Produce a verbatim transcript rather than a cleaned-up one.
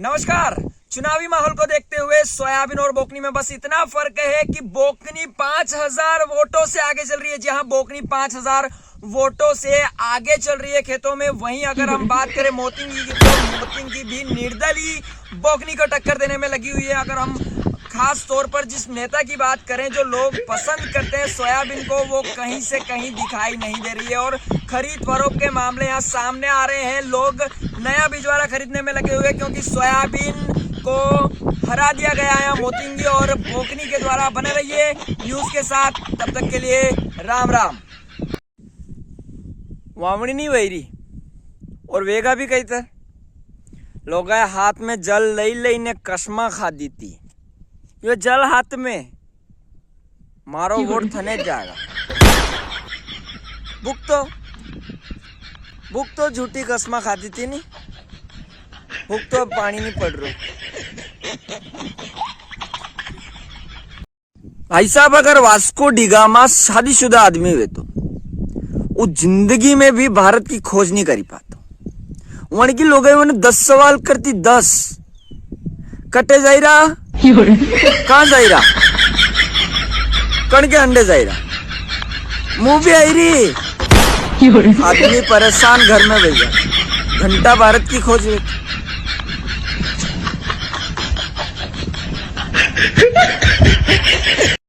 नमस्कार। चुनावी माहौल को देखते हुए सोयाबीन और बोकनी में बस इतना फर्क है कि बोकनी पाँच हज़ार वोटों से आगे चल रही है। जी हाँ, बोकनी पाँच हज़ार वोटों से आगे चल रही है खेतों में। वहीं अगर हम बात करें मोतिंगी की, तो मोतिंगी भी निर्दलीय बोकनी को टक्कर देने में लगी हुई है। अगर हम खास तौर पर जिस नेता की बात करें, जो लोग पसंद करते हैं सोयाबीन को, वो कहीं से कहीं दिखाई नहीं दे रही है और खरीद फरोख्त के मामले यहाँ सामने आ रहे हैं। लोग नया बिजवाड़ा खरीदने में लगे हुए हैं, क्योंकि सोयाबीन को हरा दिया गया है मोतिंगी और बोकनी के द्वारा। बने रहिए न्यूज़ के साथ, तब तक के लिए राम राम। वावणी नी वई री। और वेगा भी कई तर लोगा हाथ में जल लई लई ने कसमा खादी थी। यो जल हाथ में, मारो वोट थने जाएगा। भुगतो, भुगतो, झूठी कसमा खादी थी नी, भुगतो, अब पाणी नी पड़ रो। भाई साहब, अगर वास्को डिगामा शादीशुदा आदमी हुए तो वो जिंदगी में भी भारत की खोज नहीं करी पातो। वण की लोगई वने दस सवाल करती, दस। कटे जाई रा? कहाँ जाई रा? कण के अंडे जाई रा? मूवी आई री। आदमी परेशान घर में भैया, घंटा भारत की खोज हुए।